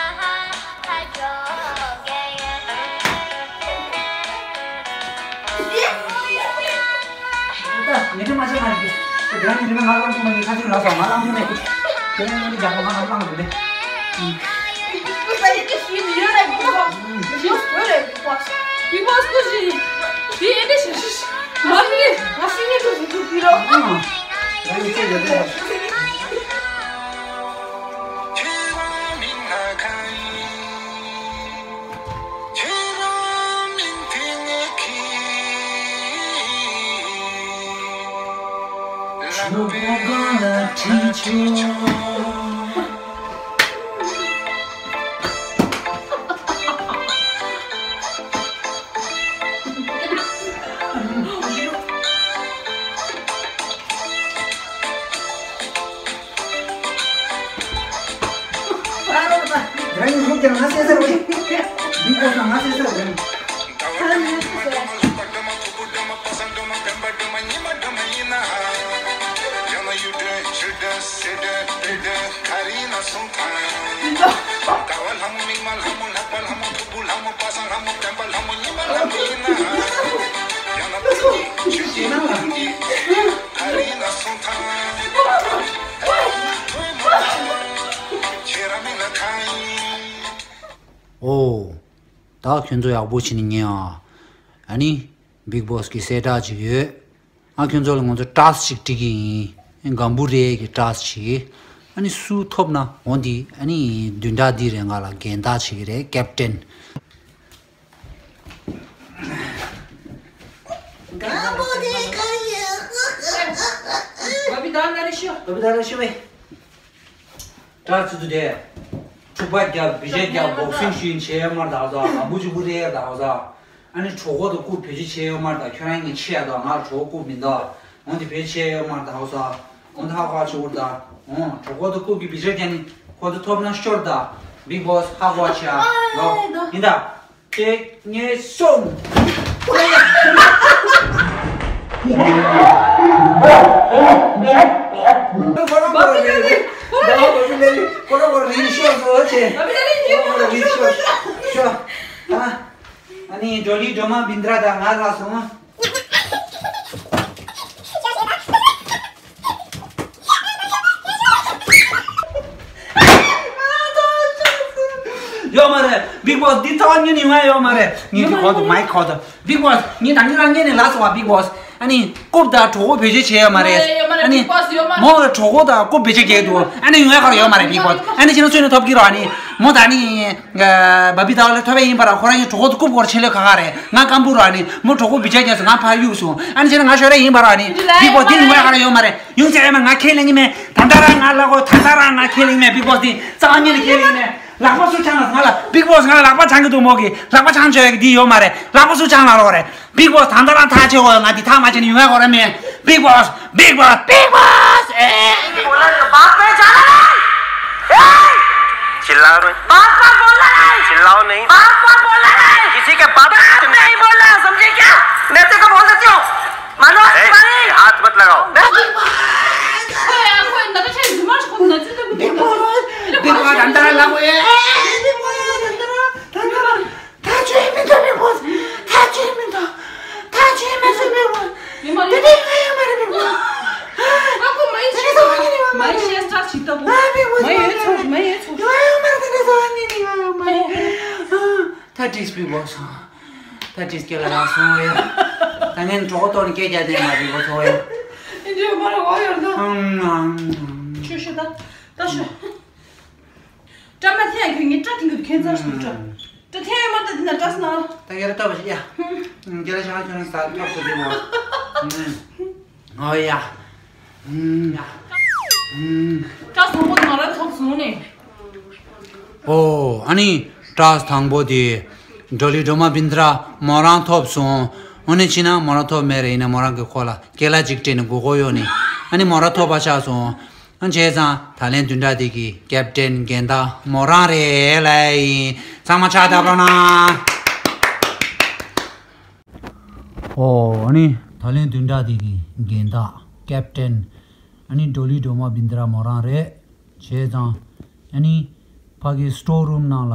ད་ངེད་ཀྱི་མ་ཆ་མ་རེད། དེ་རིང་ང་ལངས་ཐུབ་མ་ཡིན། ཁ་ཆེམས་ལ་སོང་། ང་ལངས་ཐུབ་མེད། དེ་རིང་ངའི་རྒྱབ་ལ་ང་ལངས་ཐུབ་མེད། རང་གི་སློབ་སྦྱོང་ང་སེ་སར་བས། མི་གོ་ས་ང་སེ་སར་བས། ཨོ། ད་ཁྱོད་ཚོ་ཡག་པོ་བྱས་ནས་ཉན་ཨ། ཨ་ནི་Bigg Boss་གི་གསལ་བསྒྲགས་ཅིག་ཡོད། ཨ་ཁྱོད་ཚོ་ལ་ང་ཚོ་ཊཱསྐ་ཅིག་སྒྲིག་གི་ཡིན། སྒམ་པོ་རེད་ཀྱི་ཊཱསྐ་ཅིག་ཨ་ནི་སུ་ཐོབ་ན་འོ་འདི་ཨ་ནི་བདུན་ཕྲག་འདི་རེ་འགའ་ལ་འགན་བདག་བྱེད་ཀྱི་རེད། ཀེབ་ཊེན། སྒམ་པོ་དེ་ག་ཡིན། བ་བི་ད་ན་རེ་ཤོ། བ་བི་ད་ན་རེ་ཤོ་བས། ཊཱསྐ་ཚུ་དེ། འཁྲུག་པ་རྒྱབ། བི་ཇེ་རྒྱབ། བོག་སིང་ཞུ་ཡིན་བྱས་ཡོད་མ་རེད་ད་ཧོ་ས། ང་བུ་ཅུ་བུ་རེད་ད་ཧོ་ས། ཨ་ནི་གྲོད་ཁོག་དང་རྐུབ་བེད་སྤྱོད་བྱས་ཡོད་མ་རེད་ད། ཁྱོད་རང་གིས་ཆེ་ཡ་ད། ང་ལ་གྲོད་ཁོག་རྐུབ་མི་འདུག་འོན་ཏེ་བེད་སྤྱོད་བྱས་ཡོད་མ་རེད་ད་ཧོ་ས། འོན་ཏེ་ཧ་གོ་ཆོག་གི་རེད་ད། འོ་གྲོད་ཁོག་དང་རྐུབ་ཀྱི་བེད་སྤྱོད་རྒྱག་ནི་ཁོ་ཚོ་ཐོབ་ན་ཤོར་ད། Bigg Boss་ཧ་གོ་ཆེ་ཡ་ལོ། ཡིན་ད། གཅིག་གཉིས་གསུམ། ཁོ་རང་ཁོ་རང་རེད། ཁོ་རང་ཁོ་རང་རེད། ཤོག་ཟེར་བ་བྱས། ཁོ་རང་ཁོ་རང་རེད། ཤོག་ཤོག་ཤོག་ཨ་ནི་ཌོ་ལི་ཌོ་མ་བིན་དྲ་དང་ང་ལ་སོང་། ཡོད་མ་རེད། Bigg Boss་འདི་རྩ་བ་ཉིད་ནས་ཡོང་ཡ་ཡོད་མ་རེད། ངས་འདི་གོ་འདུག་མའིག་གོ་འདུག Bigg Boss་ངས་ད་ནི་རང་ངས་ནས་ལབ་སོང་བ། Bigg Boss་ཨ་ནི་རྐུབ་དང་གྲོད་ཁོག་བེད་སྤྱོད་བྱས་ཡོད་མ་རེད། ཡོད་མ་རེད། ཨ་ནི་Bigg Boss་ཡོད་མ་རེད། མོ་གྲོད་ཁོག་དང་རྐུབ་བེད་སྤྱོད་བྱས་འདུག་ཨ་ནི་ཡོང་ཡ་ག་རེ་ཡོད་མ་རེད། Bigg Boss་ཨ་ནི་ཕྱི་ནང་ཚུད་ནས་ཐོབ་ཀྱི་རོགས། ཨ་ནི་མོ་ད་ནི་བ་བི་ད་ལ་ཐོབ་པ་ཡིན་པ་ར། ཁོ་རང་གི་གྲོད་ཁོག་ཏུ་རྐུབ་སྐོར་ཆེ་ལོས་ཁ་ཁ་རེད། ང་སྐམ་པོ་ར། ཨ་ནི་མོ་གྲོད་ཁོག་བེད་སྤྱོད་བྱས་སོང་། ང་ཕར་གཡུགས་སོང་། ཨ་ནི་བྱས་ན་ང་ཤོར་ཡ་ཡིན་པ་ར། ཨ་ནི་Bigg Boss་འདི་ནི་ཡོང་ཡ་ག་རེ་ཡོད་མ་རེད། ཡོང་ཟེར་ཡ་མ། ང་ཁས་ལེན་གྱི་མེད། ད་ལྟ་རང་ང་ལ་གོ། ད་ལྟ་རང་ང་ཁས་ལེན་གྱི་མེད། Bigg Boss་འདི་རྩ་བ་ཉིད་ནས་ཁས་ལེན་གྱི་མེད། ལག་པ་སུ་འཆང་ལ། ང་ལ་Bigg Boss་ང་ལ་ལག་པ་འཆང་གི་འདུག་མོ་གི་ལག་པ་འཆང་བཅུག་ཡ་གི་འདི་ཡོད་མ་རེད། ལག་པ་སུ་འཆང་ལ་རོགས་རེད། Bigg Boss་ད་ལྟ་རང་ཐག་ཆོད་གོ། ང་འདི་ཐག་མ་ཆོད་ན་ཡོང་ཡ་ག་རེ་མེད། Bigg Boss། Bigg Boss། Bigg Boss། ए बोला तो बात पहचाना नहीं। ए! चिल्ला रहे। बार बार बोलना नहीं। चिल्लाओ नहीं। बार बार बोलना नहीं। किसी के बाप बार नहीं बोलना, समझे क्या? मैं तेरे को बोल देती हूँ। मनोज ए, तिवारी। हाथ मत लगाओ। मैं Bigg Boss། Bigg Boss། ད་ལྟ་རང་ལབ་གོ་ཨེ། Bigg Boss། ད་ལྟ་རང་། ད་ལྟ་རང་། ད་ཆོས་མི་འདུག Bigg Boss། ད་ཆོས་མི་འདུག་ད་ཆོས་མི་འདུག Bigg Boss། ཡོད་མ་རེད། དེ་ནས་ང་ཡོད་མ་རེད། Bigg Boss། ཨ་ཁོ་མ་ཡིན། དེ་ནས་ང་ཡོད་མ་རེད། མ་ཡིན། ཤེས་སྟག་ཞིག་ལྟ་བུ། ཨ་Bigg Boss། མ་ཡོད་ཚོགས། མ་ཡོད་ཚོགས། ང་ཡོད་མ་རེད། དེ་ནས་ང་ཡོད་མ་རེད། ཨ། ད་དྲིས་Bigg Boss། ད་དྲིས་སྐད་ལ་རག་སོང་ཡ། ད་ངས་གྲོགས་གཏོར་ནས་སྐད་རྒྱག་དེ་མ་Bigg Boss་ཡ། ཨིན་ཇོ་མ་ར་འོ་ཡོད་ད། ཨང་ཨང་། ཆུ་ཤོད་ད། ད་ཤོད། སྐྲ་མ་འཐེན་ཡ་ཁྱོད། ངས་སྐྲ་འཐེན་གི་འདུག་ཁྱད་མཚར་ཞིག་འདུག་སྐྲ། སྐྲ་འཐེན་ཡ་མ་ད་འདི་ན་སྐྲ་སྣང་། ད་ཡར་ལྟ་བ་ཞིག་ཡ། ཨང་། རྒྱ་ལ་ཤ་ཁྱོད་རང་ས་ཐོབ་སོ་དེ་མོ། ཨང་། ཨོ་ཡ། ཨང་། ཡ། ཨང་། སྐྲ་སོང་པོ་ང་རང་ཐོབ་སོང་ནས། ཨོ། ཨ་ནི་སྐྲ་དང་པོ་དེ་ཌོ་ལི་ཌོ་མ་བིན་དྲ་མོ་རང་ཐོབ་སོང་། ཨ་ནི་ཕྱིན་ན་མོ་རང་ཐོབ་མེད་རེད། ཡིན་ན་མོ་རང་གི་ཁོག་ལ་ཀེ་ལ་གཅིག་སྤྲད་ནས་སྒུག་གོ་ཡོད་ནི། ཨ་ནི་མོ་རང་ཐོབ་པ་ཆགས་སོང་། ཨ་བྱས་ཙང་ད་ལན་བདུན་ཕྲག་འདི་གི་ཀེབ་ཊེན་འགན་བདག་མོ་རང་རེད་ལ་ཡིན། ཚང་མ་ཕྱག་བརྡབ་རོགས་གནང་། ཨོ། ཨ་ནི་ད་ལན་བདུན་ཕྲག་འདི་གི་འགན་བདག་ཀེབ་ཊེན་ཨ་ནི་ཌོ་ལི་ཌོ་མ་བིན་དྲ་མོ་རང་རེད། བྱས་ཙང་ཨ་ནི་ཕ་གི་སི་ཊོར་རུམ་ནང་ལ་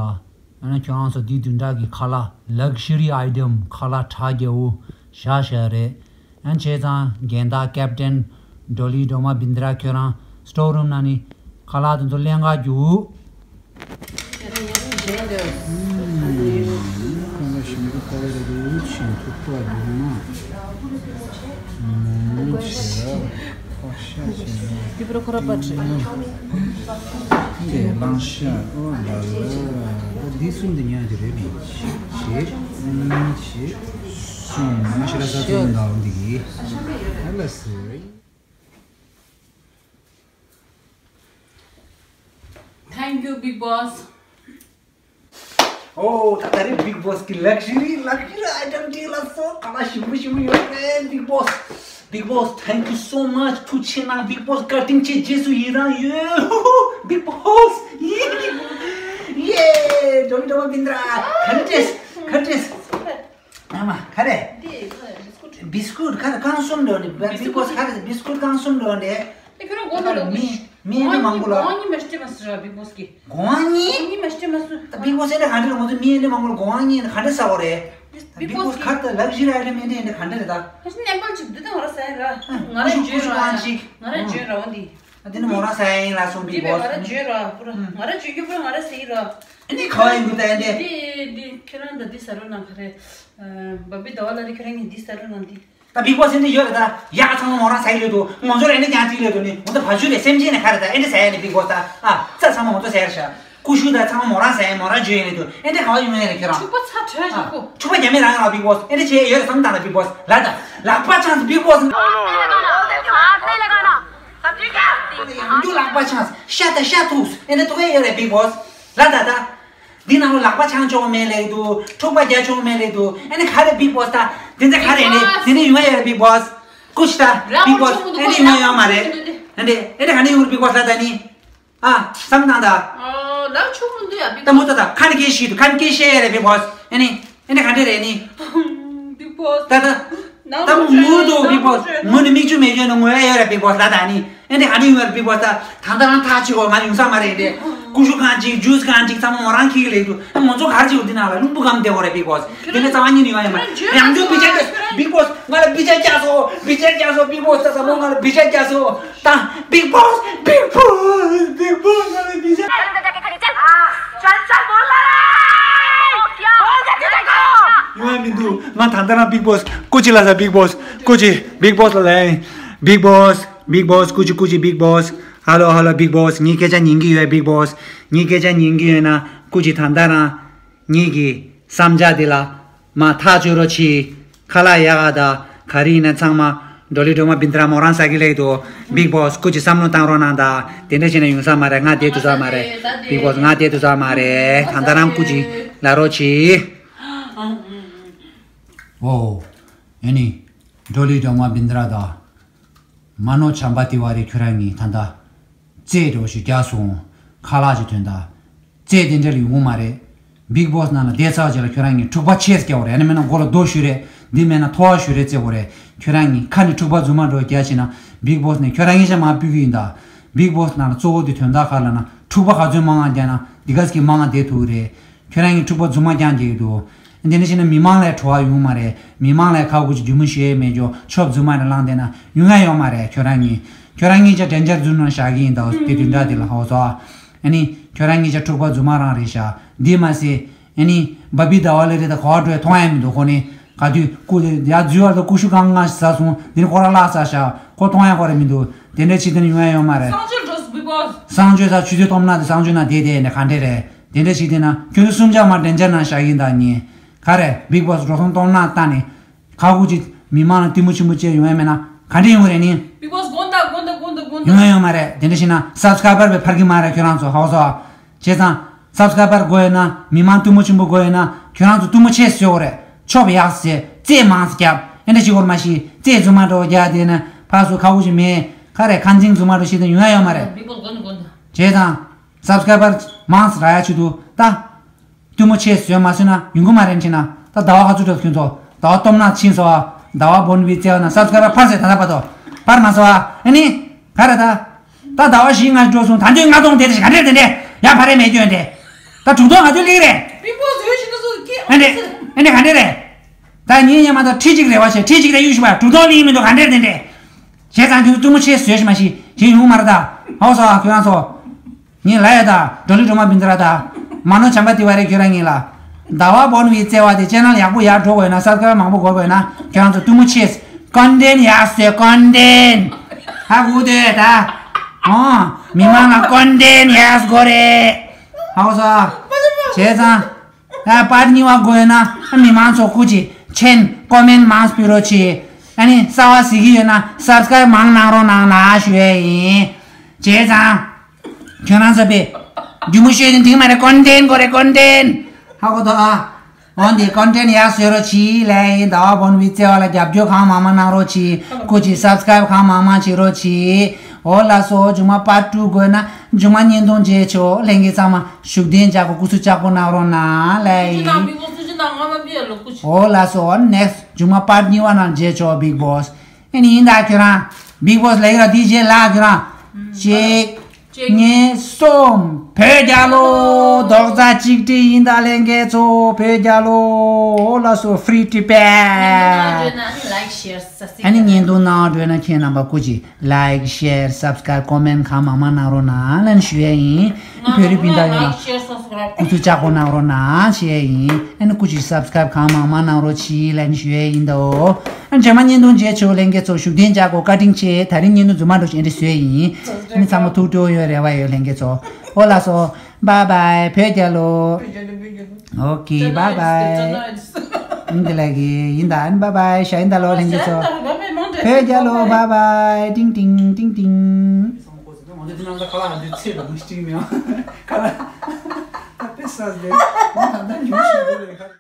ཨ་ནི་ཁྱོད་རང་ཚོ་འདི་བདུན་ཕྲག་གི་ཁ་ལག་ལག་ཞུ་རི་ཨའི་ཊེམ་ཁ་ལག་གྲ་རྒྱས་པོ་བཞག་བཞག་རེད། ཨ་ནི་བྱས་ཙང་འགན་བདག་ཀེབ་ཊེན་ ཌོ་ལི་ཌོ་མ་བིན་དྲ་ཁྱོད་རང་སི་ཊོར་རུམ་ནང་ནས་ཁ་ལག་དེ་ཚོ་ལེན་ག་རྒྱུགས། ཁོང་ལ་ཞིམ་པོ་ཁ་བའི་རེ་རེ་ཞིམ་ཐུག་པ་རྒྱུགས་མ། མོ་ཆེ་ར་ཁ་ཤ་ཆེ་ར། དེ་པར་ཁོ་ར་པ་ཁྲི། དེ་གླང་ཤ་ཨོ་ལ་ལ། ད་འདི་གསུམ་དེ་ཉག་གི་རེད་མིན། ཞེ་གཉིས་ཞེ་གསུམ། མ་ཤི་ར་ས་ཚོ་འདའ་འདི་གི་ཧ་ལ་སི། Thank you, Big Boss. ཨོ། ད་ད་རེས་Big Boss གི་ལག་ཤི་རི་ལག་ཤི་རི་ཨའི་ཊམ་དེ་ལ་སོགས་ག་ལ་ཞིམ་པོ་ཞིམ་པོ་ཡོད་རེད། Big Boss, Big Boss, thank you so much. ཐུགས་རྗེ་གནང་། Big Boss་བཀའ་དྲིན་ཆེ། རྗེས་སུ་ཡི་རང་ཡོད། Big Boss། ཡེ། ཌོ་ལི་ཌོ་མ་བིན་དྲ། ག་རེ་སྤྲད། ག་རེ་སྤྲད། ཨ་མ་ག་རེ། འདི་བིས་ཀུཊ། བིས་ཀུཊ་ག་རེ། རྐང་གསུམ་འདྲ་བོ་འདི། Big Boss་ག་རེ། བིས་ཀུཊ་རྐང་གསུམ་འདྲ་བོ་འདི། ཨེ་ཁྱོད་རང་གོ་ནོ་ལོ། མི་མི་ཨེ་འདྲ་མང་པོ་ལ། གོང་ཉིན་མ་སྤྲད་མ་སུ་ར་Big Boss་གི། གོང་ཉིན། གོང་ཉིན་མ་སྤྲད་མ་སུ། ད་Big Boss་ཨེ་འདྲ་ག་འདྲ་ལ་ང་ཚོ་མི་ཨེ་འདྲ་མང་པོ་ལ་གོང་ཉིན་ག་འདྲ་ཟ་བ་རེད། Big Boss་ག་རེ་ད་ལག་ཞི་ར་ཨེ་འདྲ་མི་འདྲ་ཨེ་འདྲ་ག་འདྲ་རེད་ད། ཨ་ཤི་ནེ་པལ་ཅིག་འདི་དང་ང་ར་ཟ་ཡིན་ར། ང་ར་ཀུ་ཤུ་ཀུ་ཤུ་གང་ཅིག་ང་ར་འཇོན་ར་བ་འདི། ཨ་དེ་ནི་མོ་རང་ས་ཡ་ཡིན་ལ་སོང་། Big Boss་འདི་བས་ང་ར་བརྗོད་ར་པུ་ར། ང་ར་བརྗོད་རྒྱུ་པུ་ར་ང་ར་ཟེར་གྱི་ར། ཨ་ནི་ཁ་བ་ཡིན་དུ་ད་ཡིན་ཏེ། འདི་འདི་ཁྱོད་རང་ད་འདི་ཟ་རོགས་གནང་ག་རེ། བ་བི་ཟླ་བ་ལ་རི་ཁྱོད་རང་གིས་འདི་ཟ་རོགས་གནང་འདི། ད་Big Boss་འདི་ཡོད་རེད་ད། ཡག་ཚང་མ་མོ་རང་ས་ཡི་ལོས་འདུག་ང་ཚོ་ར་ཨ་ནི་ཀྱང་ཅིག་ལོས་འདུག་ནི་ང་ཚོ་བ་ཇུ་རེད་སེམས་ཅན་ནས་ཁ་རེད་ད། ཨ་ནི་ས་ཡ་ནི་Big Boss་ད། ཨ་རྩ་ཚང་མ་ང་ཚོ་ས་ཡ་རེད་ཤག་ཀུ་ཤུ་དང་ཚང་མ་མོ་རང་ཟ་ཡ་མོ་རང་འཇོན་ཡ་ནི་འདུག་ཨེ་འདྲ་ག་བ་ཡོང་ཡ་རེད་ཁྱེད་རང་། འཁྲུག་པ་ཚ་དྲོད་ཞིག་གོ། འཁྲུག་པ་རྒྱ་མི་རང་རང་Big Boss་ཨེ་འདྲ་བྱས་ཡོད་རེད་བསམ་བཏང་ན་Big Boss་ལ་ད། ལག་པ་འཆང་སོང་Big Boss། ཡང་རྒྱུ་ལག་པ་འཆང་ཤ་དང་ཤ་ཐུག་ཨེ་འདྲ་ཐུག་ཡ་ཡོད་རེད་Big Boss་ལ་ད་ད། འདི་ནང་ལོ་ལག་པ་འཆང་ཆོག་མེད་ལེ་འདུག་འཁྲུག་པ་རྒྱག་ཆོག་མེད་ལེ་འདུག་ཨེ་འདྲ་ག་རེ་Big Boss་ད། དེ་འདྲ་ག་རེ་ནི་དེ་ནི་ཡོང་ཡ་ཡོད་རེད་Big Boss་ཀུ་ཤུ་ད། Big Boss་ཨེ་འདྲ་ཡོང་ཡ་ཡོད་མ་རེད། ཨེ་འདྲ་ཨེ་འདྲ་ག་ནི་ཡོང་རེད་Big Boss་ལ་ད་ནི། ཨ། བསམ་བཏང་ད། ཨོ། ལག་ཆུང་མོ་འདུག་ཡ་Big Boss། ད་མོ་ད་ད་ཁ་ནི་སྐད་ཤེས་འདུག་ཁ་ནི་སྐད་ཤེས་ཡ་རེད་Big Boss། ཨེ་ནི། ཨེ་ནི་ག་འདྲ་རེད་ནི། Big Boss། ད་ད། ད་མོ་མོ་འདུག Big Boss། མོ་ནི་མིག་ཆུ་མེད་ཡོད་ནི་ངོ་ཡ་ཡོད་རེད་Big Boss་ལ་ད་ནི། ཨེ་ནི་ག་ནི་ཡོད་རེད་Big Boss་ད། ད་ད་རང་ཐག་ཆོད་གོ་ང་ཡོང་ས་མ་རེད་དེ། ཀུ་ཤུ་གང་ཅིག་ཇུས་གང་ཅིག་ཚང་མ་མོ་རང་ཁྱེར་གི་ལེགས་འདུག་ཨ་མོ་ཚོ་ག་རེ་བྱེད་འོ་འདི་ནང་ལ་རླུང་བུ་སྒམ་བསྡད་གོ་རེད་Big Boss། དེ་ནི་རྩ་བ་ཉིད་ནས་ཡོང་ཡ་མ་རེད། ཡང་བསྐྱར་བི་ཅ་རྒྱག་སོང་Big Boss། ང་ལ་བི་ཅ་རྒྱག་སོང་བི་ཅ་རྒྱག་སོང་Big Boss་ད་ཚང་མ་ང་ལ་བི་ཅ་རྒྱག་སོང་། ད་Big Boss Big Boss Big Boss་ང་ལ་བི་ཅ། चल चल बोल रहा है। ཡོང་ཡ་མི་འདུག་ང་ད་ལྟ་རང་Big Boss་ཀུ་ཅི་ལ་ཟ། Big Boss་ཀུ་ཅི། Big Boss་ལ་ལ་ཡིན། Big Boss Big Boss་ཀུ་ཅི་ཀུ་ཅི། Big Boss་ཧ་ལོ་ཧ་ལོ། Big Boss་ངའི་སྐད་ཆ་ཉན་གི་ཡོད། Big Boss་ངའི་སྐད་ཆ་ཉན་གི་ཡོད་ན་ཀུ་ཅི་ད་ལྟ་རང་ངེད་ཀྱི་བསམ་འཆར་འདི་ལ་མ་ཐག་གཅོད་རོགས་གྱིས། ཁ་ལག་ཡག་ག་ད་ག་རེ་ཡིན་ན་ཚང་མ་ཌོ་ལི་ཌོ་མ་བིན་དྲ་མོ་རང་ཟ་གི་ལེགས་འདུག Big Boss་ཀུ་ཅི་བསམ་བློ་བཏང་རོགས་གནང་ད། དེ་འདྲ་བྱས་ན་ཡོང་ས་མ་རེད། ང་བསྡད་ཐུབ་ས་མ་རེད། Big Boss་ང་བསྡད་ཐུབ་ས་མ་རེད། ད་ལྟ་རང་ཀུ་ཅི་ལ་རོགས་གྱིས། ཨོ། ཨེ་ནི། ཌོ་ལི་ཌོ་མ་བིན་དྲ་ད། མ་ནོ་ཆམ་པ་ཏི་ཝ་རི་ཁྱོད་རང་གཉིས་ད་ལྟ་རྩེད་འགྲོ་ཞིག་རྒྱག་སོང་། ཁ་ལག་ཅིག་ཐོན་ད། རྩེད་དེ་འདྲ་ལ་ཡོང་གི་མ་རེད། Big Boss་ནང་ལ་བསྡད་ཚར་རྗེས་ལ་ཁྱོད་རང་གཉིས་འཁྲུག་པ་ཆེ་རྒྱག་དགོས་རེད། ཨ་ནི་མེད་ན་མགོ་ལ་རྡོ་གཞུ་རེད། འདི་མེད་ན་ཐོ་བ་གཞུ་རེད་རྩེད་དགོས་རེད། ཁྱོད་རང་གཉིས་ཁ་ནས་འཁྲུག་པ་རྫུན་མ་འགྲོ་རྒྱག་བྱས་ན་Big Boss་ནས་ཁྱོད་རང་གཉིས་ཆ་མར་ཕུད་ཀྱི་ཡིན་ད། Big Boss་ནང་ལ་གཙོ་བོ་དེ་དོན་དག་ག་ལ་ན་འཁྲུག་པ་ག་ཚོད་མང་ང་རྒྱག་ན་འདི་ག་ཟིག་གི་མང་ང་བསྡད་ཐུབ་ཀྱི་རེད། ཁྱོད་རང་གཉིས་འཁྲུག་པ་རྫུན་མ་རྐྱང་རྒྱག་གི་འདུག་འདི་འདྲ་བྱས་ན་མི་མང་ལ་བྲོ་བ་ཡོང་མ་རེད། མི་མང་ལ་ཁ་ཁུ་ཅིག་རྒྱུ་མ་ཤེས་མེད་ཀྱོ་ཆོབ་རྫུན་མ་རེ་བླངས་བསྡད་ན་ཡོང་ཡ་ཡོད་མ་རེད། ཁྱོད་རང་གཉིས་ཁྱོད་རང་གཉིས་ཅག་ཌེན་ཇར་ཛོན་ནང་བཞག་གི་ཡིན་ད། དེ་དུས་འདྲ་དེ་ལ་ཧོ་སོ། ཨ་ནི་ཁྱོད་རང་གཉིས་ཅག་འཁྲུག་པ་རྫུན་མ་རང་རེད་ཤག་འདི་མ་ཟད་ཨ་ནི་བ་བི་ཟླ་བ་ལ་རེད་ད་གོ་བ་འགྲོ་ཡ་མཐོང་ཡ་མི་འདུག་ཁོ་ནི་ག་དུས་ཀུ་ཡ་རྫུས་བར་དུ་ཀུ་ཤུ་གང་ང་ཟ་སོང་། འདི་ནི་ཁོ་རང་བརླག་ཚར་ཤག་ཁོ་མཐོང་ཡ་ཁོ་རེ་མི་འདུག་དེ་འདྲ་བྱེད་དེ་ནི་ཡོང་ཡ་ཡོད་མ་རེད། གསང་སྤྱོད་འགྲོ་སོང་Big Boss། གསང་སྤྱོད་ད་ཆུ་ཚོད་སྟོང་ན་དེ་གསང་སྤྱོད་ན་དེ་དེ་ནི་ག་འདྲ་རེད། དེ་འདྲ་ཞིག་དེ་ན་ཁྱོད་ཚོ་གསུམ་ཆ་མ་ཌེན་ཇར་ནང་བཞག་གིན་ད་ཉིན། ག་རེ་Big Boss་འགྲོ་སོང་གཏོང་ན་ལྟ་ནི། ཁ་ཁུ་ཅིག་མི་མང་ལ་གཏི་མུག་ཆེན་པོ་བྱས་ཡོང་ཡ་མེད་ན་ག་འདྲ་ཡོང་རེད་ནི། Big Boss་དགོངས་དག་དགོངས་དག་དགོངས་དག་དགོངས་དག་ཡོང་ཡ་ཡོད་མ་རེད། དེ་འདྲ་ཞིག་ན་སབ་སི་ཀ་རའི་བར་བས་འཕར་གི་མ་རེད་ཁྱོད་རང་ཚོ་ཧའོ་སོ། བྱས་ཙང་སབ་སི་ཀ་རའི་བར་དགོས་ཡོད་ན་མི་མང་གཏི་མུག་ཆེན་པོ་དགོས་ཡོད་ན་ཁྱོད་རང་ཚོ་གཏི་མུག་ཆེ་བཟོས་ཡོད་རེད། ཆོབ་ཡག་ཟེར་རྩེད་མང་ཟེར་རྒྱབ་ཨེ་འདྲ་ཞིག་གོར་མ་ཤི་རྩེད་རྫུན་མ་འགྲོ་རྒྱག་དེ་ན་ཕར་ཚུར་ཁ་ཁུ་ཅིག་མེད་ག་རེ་ཁ་འཛིང་རྫུན་མ་འགྲོ་ཞིག་དང་ཡོང་ཡ་ཡོད་མ་རེད། Big Boss་དགོངས་དག་དགོངས་དག་བྱས་ཙང་། སབ་སི་ཀ་རའི་བར་མང་ཙམ་རག་ཡ་ཆེད་དུ་ད། གཏི་མུག་ཆེ་བཟོས་མ་བཟོས་ན་ཡོང་གི་མ་རེད་ཕྱིན་ན། ད་ཟླ་བ་ག་ཚོད་འགྲོ་ཁྱོད་ཚོ་ཟླ་བ་སྟོབས་ན་ཕྱིན་སོང་ཨ། ཟླ་བ་བོན་བི་བརྩེ་བ་ན་སབ་སི་ཀ་རའི་བར་འཕར་ཟེར་ད་ལྟ་བར་དུ་འཕར་མ་སོང་ཨ། ཨ་ནི་ག་རེ་ད། ད་ཟླ་བ་བཞི་ལྔ་འགྲོ་སོང་ད་འདོད་ལྔ་སྟོང་དེ་དེ་ག་འདྲེར་དེ་འདྲེ་ཡ་ཕ་རེ་མེད་སྐྱོན་དེ། ད་དྲུག་སྟོང་ག་ཚོད་སླེབས་རེད། Big Boss་ཡོད་ཤི་ན་སོ་ཀི་ཨ་འདྲེ་ཨ་འདྲེ་ག་འདྲེ་རེད། ད་ཉིན་ཉི་མ་ད་ཁྲི་གཅིག་རེ་བ་བྱས་ཁྲི་གཅིག་རེ་གཡུག་ཤི་བ་དྲུག་སྟོང་སླེབས་མི་འདུག་ག་འདྲེར་དེ་འདྲེ། བྱས་ཙང་ཁྱོད་ཚོ་གཏུམ་མོ་ཆེ་བཟོས་ཤིག་མ་ཤི་བྱེད་ཡོང་མ་རེད་ད། ཧའོ་སོ་ཁྱོད་རང་ཚོ། ངས་ལབ་ཡོད་ད། འགྲོ་ལི་འགྲོ་མ་བིན་ཙི་ར་ད། མ་ནོ་བྱམས་པ་དེ་བ་རེད་ཁྱོད་རང་ངས་ལ། ཟླ་བ་བོན་བི་བརྩེ་བ་དེ་ཅེ་ནལ་ཡག་པོ་ཡར་འགྲོ་དགོས་ན་སབ་སི་ཀ་རབ་མང་པོ་དགོས་དགོས་ན་ཁྱོད་རང་ཚོ་གཏུམ་མོ་ཆེ། ཀོན་ཊེན་ཡག་བཟོས་ཀོན་ཊེན། ཧ་གོ་འདོད་ད། ཨོ། མི་མང་ལ་ཀོན་ཊེན་ཡག་དགོས་རེད། ཧ་གོ་སོང་། བྱས་ཙང་། ཨ་པར་གཉིས་པ་དགོས་ན་མི་མང་ཚོ་སྐུ་མཁྱེན་ཀོ་མེན་མང་སྤེལ་རོགས་གྱིས། ཨ་ནི་གསར་པ་གཟིགས་ཀྱི་ཡོད་ན་སབ་སི་ཀ་རབ་མང་གནང་རོགས་གནང་ན་ཞུ་ཡས་ཡིན། བྱས་ཙང་། ཁྱོད་རང་ཚོ་པས། རྒྱུ་མོ་ཤོད་ནི་འགྲིག་མ་རེད། ཀོན་ཊེན་དགོས་རེད་ཀོན་ཊེན། ཧ་གོ་ཐོག་ཨ། འོན་ཏེ་ཀོན་ཊེན་ཡག་བཟོས་རོགས་གྱིས་ལབ་ཡིན། ཟླ་བ་བོན་བི་བརྩེ་བ་ལ་རྒྱབ་སྐྱོར་གང་མང་མང་གནང་རོགས་གྱིས། སྐུ་མཁྱེན་སབ་སི་ཀ་རབ་གང་མང་མང་བྱེད་རོགས་གྱིས། འོ་ལགས་སོ། མཇུག་མ་པར་ཊུ་དགོས་ན་མཇུག་མ་བརྙན་ཐུང་མཇལ་ཆོག་ལྷན་རྒྱས་ཚང་མ་བཞུགས་གདན་འཇགས་དགོས། སྐུ་གཟུགས་ལྕགས་པོ་གནང་རོགས་གནང་ལབ་ཡིན། འོ་ལགས་སོ། ནེག་སི་མཇུག་མ་པར་ཊུ་གཉིས་པ་ནང་མཇལ་ཆོག་བིག་བོ་སི། ཨ་ནི་ཡིན་ད་ཁྱོད་རང་། བིག་བོ་སི་ལབ་ཡོད་ར་དེའི་རྗེས་ལ་ཁྱོད་རང་། གཅིག་གཅིག་གཉིས། གསུམ། བོད་རྒྱལ་ལོ། རྡོག་རྩ་གཅིག་སྒྲིལ་ཡིན་ད་ལྷན་རྒྱས་ཚོ། བོད་རྒྱལ་ལོ། འོ་ལགས་སོ། Free Tibet། ཨ་ནི་བརྙན་ཐུང་ནང་འགྲོ་ན་ཁྱེད་རྣམ་པ་སྐུ་མཁྱེན་ལའིཀ་ཤེར་སབ་སི་ཀ་རབ་ཀོ་མེན་གང་མང་མང་གནང་རོགས་གནང་ལབ་ཞུ་ཡས་ཡིན། བོད་རིགས་སྤུན་ཟླ་ཡོངས་ལ་སྐུ་གཟུགས་ལྕགས་པོ་གནང་རོགས་གནང་ཞུ་ཡས་ཡིན། ཨ་ནི་སྐུ་མཁྱེན་སབ་སི་ཀ་རབ་གང་མང་མང་གནང་རོགས་གྱིས་ལབ་ཞུ་ཡས་ཡིན་ད། ཨ་ནི་རྗེས་མ་བརྙན་ཐུང་མཇལ་ཆོག་ལྷན་རྒྱས་ཚོ། བཞུགས་གདན་འཇགས་དགོས། བཀའ་དྲིན་ཆེ། ད་རིང་བརྙན་ཐུང་རྫུན་མ་འགྲོ་ཞིག་ཨེ་འདྲ་བཟོས་ཡིན། ཨ་ནི་ཚང་མ་ཐུགས་སྤྲོ་ཡོད་རེ་བ་ཡོད་ལྷན་རྒྱས་ཚོ། འོ་ལགས་སོ། བཱའི་བཱའི། བོད་རྒྱལ་ལོ། ཨོ་ཁེ་བཱའི་བཱའི། ཨིན་དེ་ལ་གི་ཡིན་ད། ཨ་ནི་བཱའི་བཱའི་ཤ་ཡིན་ད་ལོ་ལྷན་རྒྱས་ཚོ། བོད་རྒྱལ་ལོ། བཱའི་བཱའི། ཏིང་ཏིང་ཏིང་ཏིང་། ཁ་ལག་ཁ་ལག་ཁ་ལག་ཁ་ལག་ཁ་ལག་ཁ་ལག།